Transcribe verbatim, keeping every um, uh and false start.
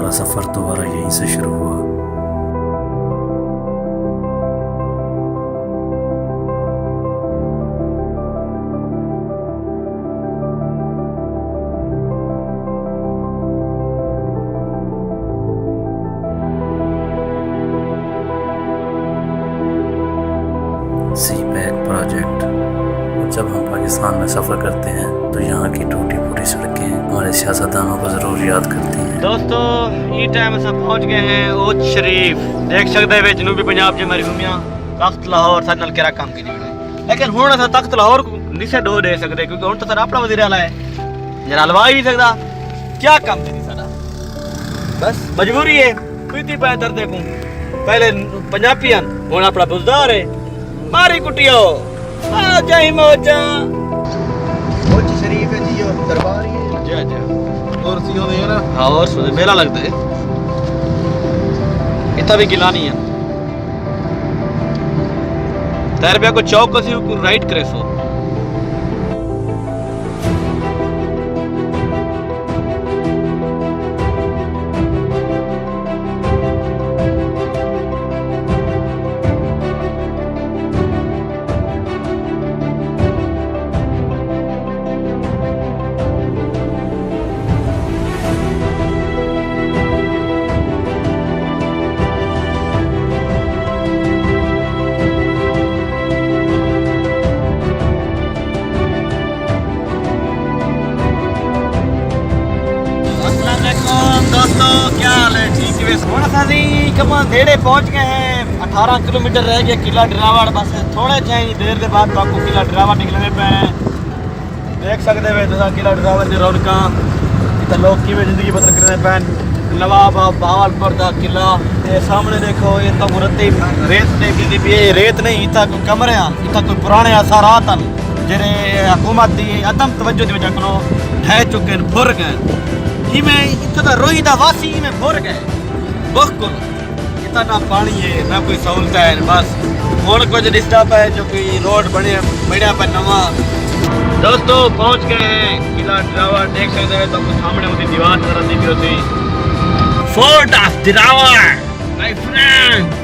ہمارا سفر دوبارہ یہیں سے شروع ہوا۔ سی پیک پروجیکٹ۔ جب ہم پاکستان میں سفر کرتے ہیں تو یہاں کی ٹوٹی پھوٹی سڑکیں ہمارے سیاستدانوں کو ضرور یاد کرتی ہیں۔ دوستو، ایں ٹائم اساں پہنچ گئے ہیں اوچ شریف۔ دیکھ سکدے وے جنوبی پنجاب جی مری گھومیا، تخت لاہور ساڈے نال کیرا کم کیتی کھڑا ہے۔ لیکن ہن اساں تخت لاہور کوں نسے ڈھو ڈے سکدے، کیونکہ ہن تاں ساڈا اپنا وزیر اعلیٰ ہے، جیڑھا لوا ہی نہیں سکدا۔ کیا کم کیتی ساڈا؟ بس مجبوری ہے۔ پیتی پئے دردے کوں۔ پہلے پنجابی ہن، ہن اپنا بزدار ہے۔ ماری کٹیو۔ آ جائی موجاں۔ اوچ شریف ہے جی، او دربار ہی ہے۔ جی، جی۔ اور سی ہوندے ہیں نا؟ ہاں، اور سو میلہ لگدے۔ اتھاں بھی گیلانی ہے۔ تیر بیا کو چوک اسی کو رائٹ کرے سو۔ السلام علیکم دوستو، کیا حال ہے؟ ٹھیک ہے؟ سونا سا جی، کماں دیڑے پہنچ گئے ہیں، اٹھارہ کلومیٹر رہ گئے قلعہ ڈراوڑ، بس تھوڑے جائیں دیر دے بعد باکو قلعہ ڈراوڑ نکلنے پہ ہیں۔ دیکھ سکدے وے تساں قلعہ ڈراوڑ دی رونقاں، اتھاں لوگ کیویں زندگی بسر کریندے پئن۔ نواب بہاول پور دا قلعہ، تے سامنے دیکھو، اے تاں مرتب ریت تے گھدی پئی ہے، اے ریت نہیں، اتھاں کوئی کمرے ہن، اتھاں کوئی پرانے اثرات ہن، جیڑھے حکومت دی عدم توجہ دی وجہ کنوں ڈھہہ چکے ہن، بھر گئے ہن۔ ایویں اتھاں دا روہی دا واسی ایویں بھر گئے، بخ کوں۔ اتنا نہ پاݨی ہے، نہ کوئی سہولتاں ہن، بس ہݨ کجھ ݙسدا پئے جو کوئی روڈ بݨیا، بݨیا پئے نواں۔ دوستو، پہنچ گئے ہیں قلعہ ڈراوڑ، دیکھ سڳدے ہو تہاکوں سامݨے اوندی دیوار نظر آندی پئی ہوسی۔ Fort of Derawar, my friend.